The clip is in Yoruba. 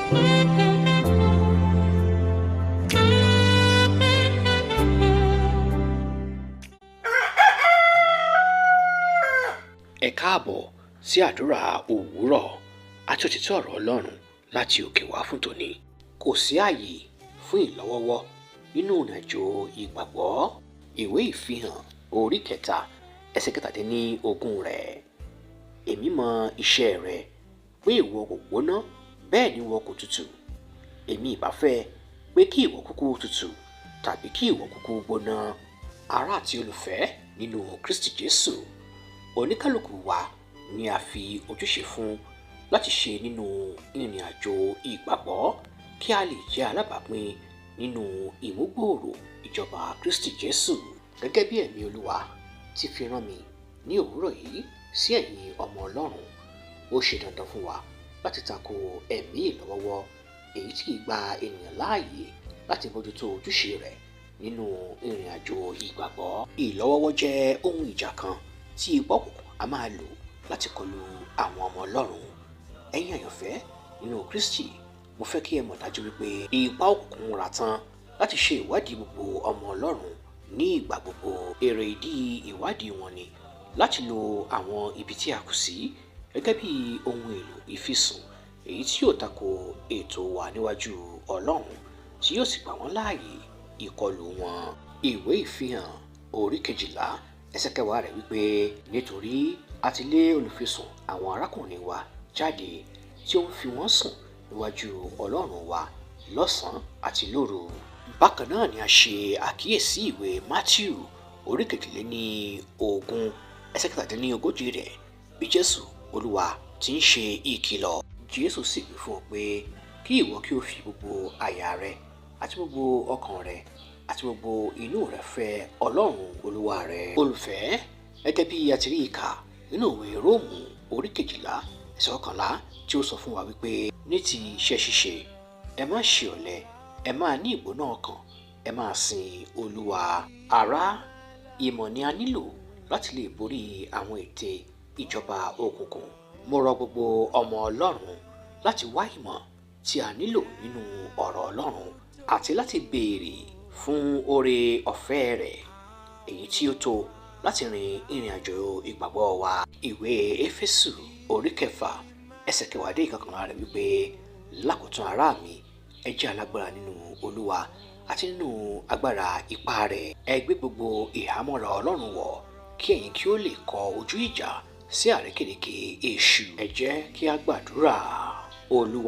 Ẹ káàbọ̀ sí àdúrà òwúrọ̀ àti òtítọ́ ọ̀rọ̀ Ọlọ́run láti òkè wá fún tòní. Kò sí ààyè fún ìlọ́wọ́wọ́ nínú ìrìnàjò ìgbàgbọ́. Ìwé ìfihàn orí 3 ẹsẹ̀ 17 rẹ̀. Èmi mọ iṣẹ́ rẹ pé ìwọ kò gbóná bẹ́ẹ̀ ni ìwọ kò tutù. Èmi ìbá fẹ́ pé kí ìwọ kúkú tutù tàbí kí ìwọ kúkú gbóná. Ará àti olùfẹ́ nínú Kristi Jésù, oníkálukú wa ni a fi ojúṣe fún láti ṣe nínú ìrìn àjò ìgbàgbọ́ kí a lè jẹ́ alábàápín nínú ìmúgbòòrò ìjọba Kristi Jésù. Gẹ́gẹ́ bí ẹ̀mí Olúwa ti fi rán mi ní òwúrọ̀ yìí sí ẹ̀yin ọmọ Ọlọ́run, ó ṣe dandan fún wa láti tako ẹ̀mí ìlọ́wọ́wọ́ èyí tí kì í gba ènìyàn láàyè láti bójútó ojúṣe rẹ̀ nínú ìrìn àjò ìgbàgbọ́. Ìlọ́wọ́wọ́ jẹ́ ohun ìjà kan tí ipá òkùnkùn a máa lò láti kọlu àwọn ọmọ Ọlọ́run. Ẹ̀yin àyànfẹ́ nínú Kristi, mo fẹ́ kí ẹ mọ̀ dájú wípé ipá òkùnkùn múra tán láti ṣe ìwádìí gbogbo ọmọ Ọlọ́run ní ìgbà gbogbo. Èrè ìdí ìwádìí wọn ni láti lo àwọn ibi tí a kù sí gẹ́gẹ́ bí ohun èlò ìfisùn èyí tí yóò tako ètò wa níwájú Ọlọ́run tí yóò sì gbà wọ́n láàyè ìkọlù wọn. Ìwé ìfihàn orí 12 ẹsẹ̀ 10 rẹ̀ wípé nítorí a ti lé olùfisùn àwọn arákùnrin wa jáde tí ó ń fi wọ́n sùn níwájú Ọlọ́run wa lọ́sàn-án àti lóru. Bákan náà ni a ṣe àkíyèsí ìwé Matthew orí 22 ẹsẹ̀ 37 rẹ̀ bí Jésù Olúwa ti ń ṣe ìkìlọ̀. Jésù sì wí fún ọ pé kí ìwọ kí o fi gbogbo àyà rẹ àti gbogbo ọkàn rẹ àti gbogbo inú rẹ fẹ́ Ọlọ́run Olúwa rẹ. Olùfẹ́, gẹ́gẹ́ bí a ti rí ìkà nínú ìwé Róòmù orí 12 ẹsẹ̀ 11 tí ó sọ fún wa wípé ní ti iṣẹ́ ṣíṣe ẹ má ṣe ọ̀lẹ, ẹ máa ní ìgbóná ọkàn, ẹ máa sin Olúwa. Ará, ìmọ̀ ni a nílò láti lè borí àwọn ète ìjọba òkùnkùn. Mo rọ gbogbo ọmọ Ọlọ́run láti wá ìmọ̀ tí a nílò nínú ọ̀rọ̀ Ọlọ́run àti láti béèrè fún oore ọ̀fẹ́ rẹ̀ èyí tí ó tó láti rin ìrìn àjò ìgbàgbọ́ wa. Ìwé Éfésù orí 6 ẹsẹ̀ 10 dé 11 rẹ̀ wípé lákòótán ará mi, ẹ jẹ́ alágbára nínú Olúwa àti nínú agbára ipá rẹ̀. Ẹ gbé gbogbo ìhámọ́ra Ọlọ́run wọ̀ kí ẹ̀yin kí ó lè kọ ojú ìjà sí àrékérekè èṣù. Ẹ jẹ́ kí a gbàdúrà. Olúwa.